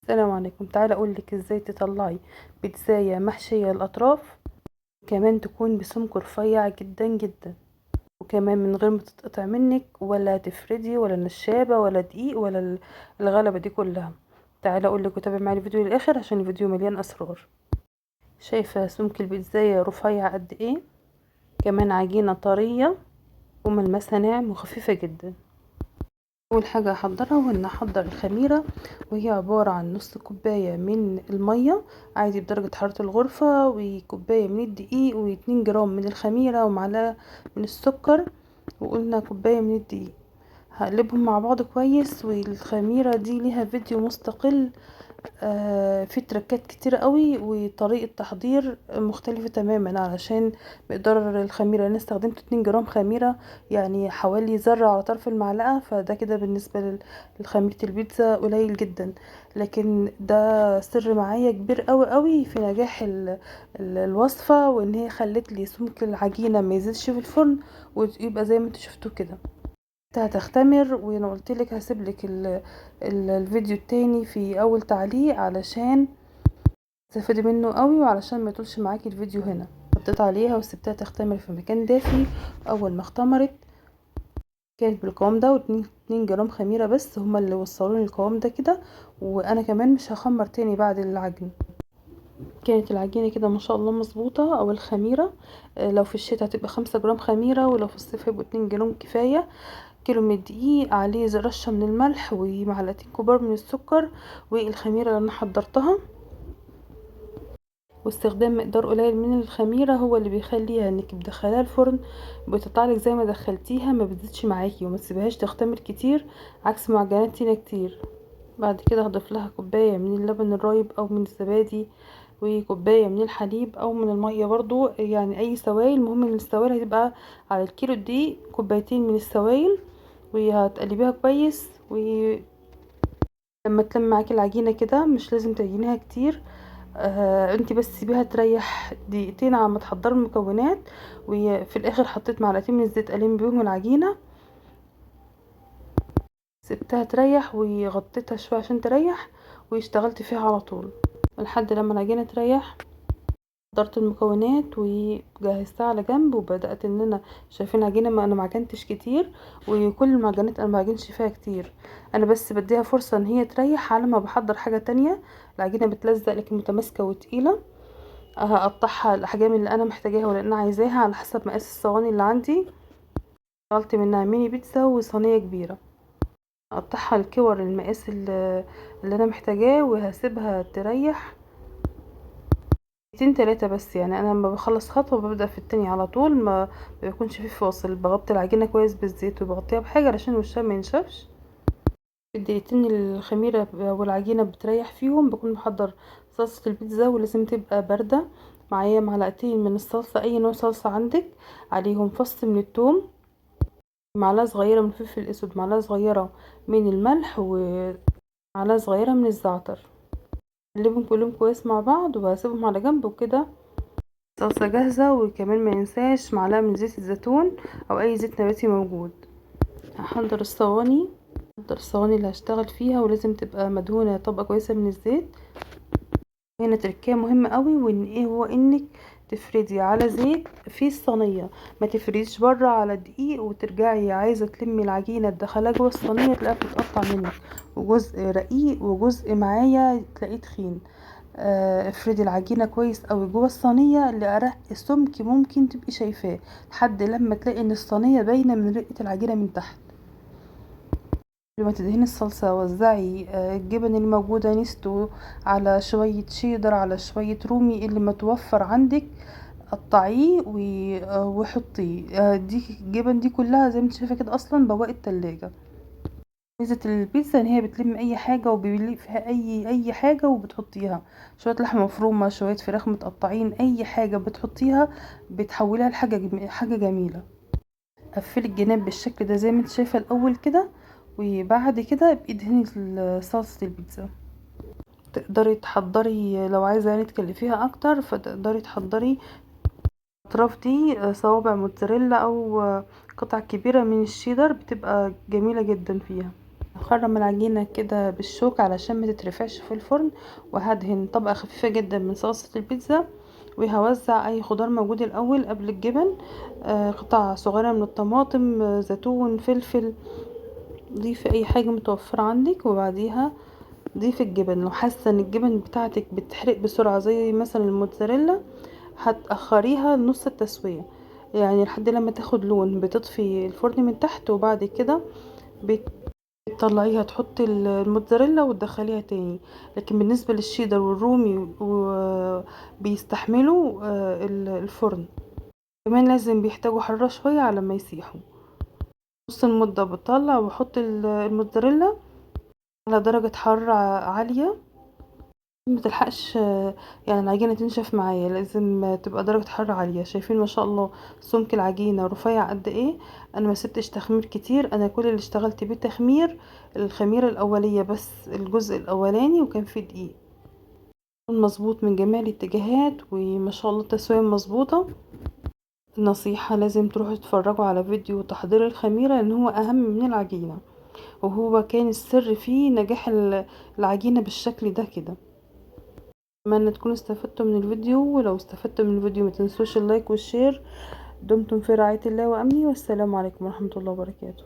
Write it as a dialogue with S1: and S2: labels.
S1: السلام عليكم. تعالى اقول لك ازاي تطلعي بيتزاية محشية الاطراف، كمان تكون بسمك رفيع جدا جدا، وكمان من غير ما تتقطع منك ولا تفردي ولا نشابة ولا دقيق ولا الغلبة دي كلها. تعالى اقول لك وتابعي معايا الفيديو للاخر عشان الفيديو مليان اسرار. شايفة سمك البيتزاية رفيع قد ايه؟ كمان عجينة طرية وملمسها ناعم وخفيفة جدا. اول حاجة هحضرها هو ان احضر الخميرة، وهي عبارة عن نص كوباية من المية عادي بدرجة حرارة الغرفة، وكوباية من الدقيق، واتنين جرام من الخميرة، ومعلقة من السكر، وقلنا كوباية من الدقيق. هقلبهم مع بعض كويس. والخميرة دي ليها فيديو مستقل، في تركات كتير قوي وطريقة تحضير مختلفة تماما علشان مقدار الخميرة. انا استخدمت 2 جرام خميرة، يعني حوالي ذرة على طرف المعلقة، فده كده بالنسبة لخميرة البيتزا قليل جدا، لكن ده سر معايا كبير قوي قوي في نجاح الوصفة، وان هي خلت لي سمك العجينة ما يزيدش في الفرن ويبقى زي ما انتوا شفتوا كده. هتختمر. وانا قلت لك هسيب لك الفيديو التاني في اول تعليق علشان تستفيدي منه قوي، وعلشان ما يطولش معاكي الفيديو. هنا حطيت عليها وسبتها تختمر في مكان دافي. اول ما اختمرت كانت بالقوام ده، واتنين 2 جرام خميرة بس هما اللي وصلوني القوام ده كده. وانا كمان مش هخمر تاني بعد العجن. كانت العجينة كده ما شاء الله مظبوطة. او الخميرة، لو في الشتاء هتبقى 5 جرام خميرة، ولو في الصيف هيبقوا 2 جرام كفاية. كيلو من الدقيق عليه رشة من الملح ومعلقتين كبار من السكر والخميرة اللي انا حضرتها. واستخدام مقدار قليل من الخميرة هو اللي بيخليها انك بتدخليها الفرن بتطلع لك زي ما دخلتيها، ما بتزيدش معاكي وما تسيبهاش تختمر كتير عكس معجنات تانية كتير. بعد كده هضيف لها كوباية من اللبن الرايب او من الزبادي، وكوباية من الحليب او من المية برضو، يعني اي سوائل. المهم ان السوائل هتبقى على الكيلو دي كوبايتين من السوائل، وهتقلبيها كويس. ولما تلم معاكي العجينة كده مش لازم تعجنيها كتير، انتي بس سيبيها تريح دقيقتين على ما تحضري المكونات. وفي الاخر حطيت معلقتين من الزيت قلم بيهم العجينة، سبتها تريح وغطيتها شوية عشان تريح، واشتغلت فيها على طول لحد لما العجينة تريح. حضرت المكونات وجهزتها على جنب، وبدات ان انا شايفين العجينة ما انا ما عجنتش كتير، وكل المعجنات انا ما بعجنش فيها كتير، انا بس بديها فرصة ان هي تريح على ما بحضر حاجة تانية. العجينة بتلزق لكن متماسكة وتقيله. هقطعها الاحجام اللي انا محتاجاها واللي انا عايزاها على حسب مقاس الصواني اللي عندي. اشتغلت منها ميني بيتزا وصينيه كبيرة. هقطعها الكور المقاس اللي انا محتاجاه، وهسيبها تريح دقيقتين تلاتة بس. يعني انا لما بخلص خطوة ببدا في التانية على طول، ما بيكونش فيه فاصل. بغطي العجينة كويس بالزيت وبغطيها بحاجة علشان وشها ما ينشفش. في الدقيقتين الخميره والعجينه بتريح فيهم بكون بحضر صلصه البيتزا، ولازم تبقى باردة. معايا معلقتين من الصلصه، اي نوع صلصه عندك، عليهم فص من الثوم، معلقه صغيرة من الفلفل الاسود، معلقه صغيرة من الملح، ومعلقة صغيرة من الزعتر. اقلبهم كلهم كويس مع بعض وهسيبهم على جنب. وكده الصلصه جاهزة. وكمان ما ننساش معلقه من زيت الزيتون او اي زيت نباتي موجود. هحضر الصواني، هحضر الصواني اللي هشتغل فيها، ولازم تبقى مدهونه طبقه كويسة من الزيت. هنا تركيه مهمة قوي، وان ايه هو انك تفردي على زيت في الصينية، ما تفرديش بره على دقيق وترجعي عايزه تلمي العجينة تدخلها جوه الصينية تلاقيها بتتقطع منك، وجزء رقيق وجزء معايا تلاقيه تخين. افردي العجينة كويس قوي جوه الصينية لارق السمك ممكن تبقي شايفاه، لحد لما تلاقي ان الصينية باينة من رقه العجينة من تحت. لما تدهني الصلصه وزعي الجبن اللي موجودة نستو على شوية شيدر على شوية رومي اللي متوفر عندك، قطعية وحطيه. دي الجبن دي كلها زي ما انت شايفه كده اصلا بواقي التلاجة. ميزة البيتزا ان هي بتلم اي حاجة وبيليق فيها اي حاجة وبتحطيها، شوية لحمه مفرومه، شوية فراخ متقطعين، اي حاجة بتحطيها بتحوليها لحاجة حاجة جميلة. قفلي الجناب بالشكل ده زي ما انت شايفه الاول كده، وبعد كده ابقي ادهني صلصه البيتزا. تقدري تحضري لو عايزه يعني تكلفيها اكتر، فتقدري تحضري الاطراف دي صوابع موتزاريلا او قطع كبيرة من الشيدر، بتبقى جميلة جدا فيها. هخرم العجينة كده بالشوك علشان ما تترفعش في الفرن، وهدهن طبقة خفيفة جدا من صلصة البيتزا، وهوزع اي خضار موجود الاول قبل الجبن، قطع صغيرة من الطماطم، زيتون، فلفل، ضيفي اي حاجة متوفرة عندك. وبعديها ضيفي الجبن. لو حاسة ان الجبن بتاعتك بتحرق بسرعة زي مثلا الموتزاريلا، هتأخريها لنص التسوية، يعني لحد لما تاخد لون. بتطفي الفرن من تحت، وبعد كده بتطلعيها، تحطي الموتزاريلا وتدخليها تاني. لكن بالنسبة للشيدر والرومي بيستحملوا الفرن، كمان لازم بيحتاجوا حرارة شوية على ما يسيحوا. نص المدة بطلع واحط الموتزاريلا على درجة حرارة عالية، ما تلحقش العجينة تنشف معايا، لازم تبقى درجة حرارة عالية. شايفين ما شاء الله سمك العجينة رفيع قد ايه. انا ما سبتش تخمير كتير، انا كل اللي اشتغلت بيه تخمير الخميرة الاولية بس، الجزء الاولاني، وكان فيه دقيق مظبوط من جميع الاتجاهات، وما شاء الله التسوية مظبوطة. نصيحة، لازم تروحوا تتفرجوا على فيديو تحضير الخميرة، لان هو اهم من العجينة، وهو كان السر في نجاح العجينة بالشكل ده كده. اتمنى تكونوا استفدتوا من الفيديو، ولو استفدتوا من الفيديو ما تنسوش ال like وال share. دمتم في رعاية الله وامنه، والسلام عليكم ورحمة الله وبركاته.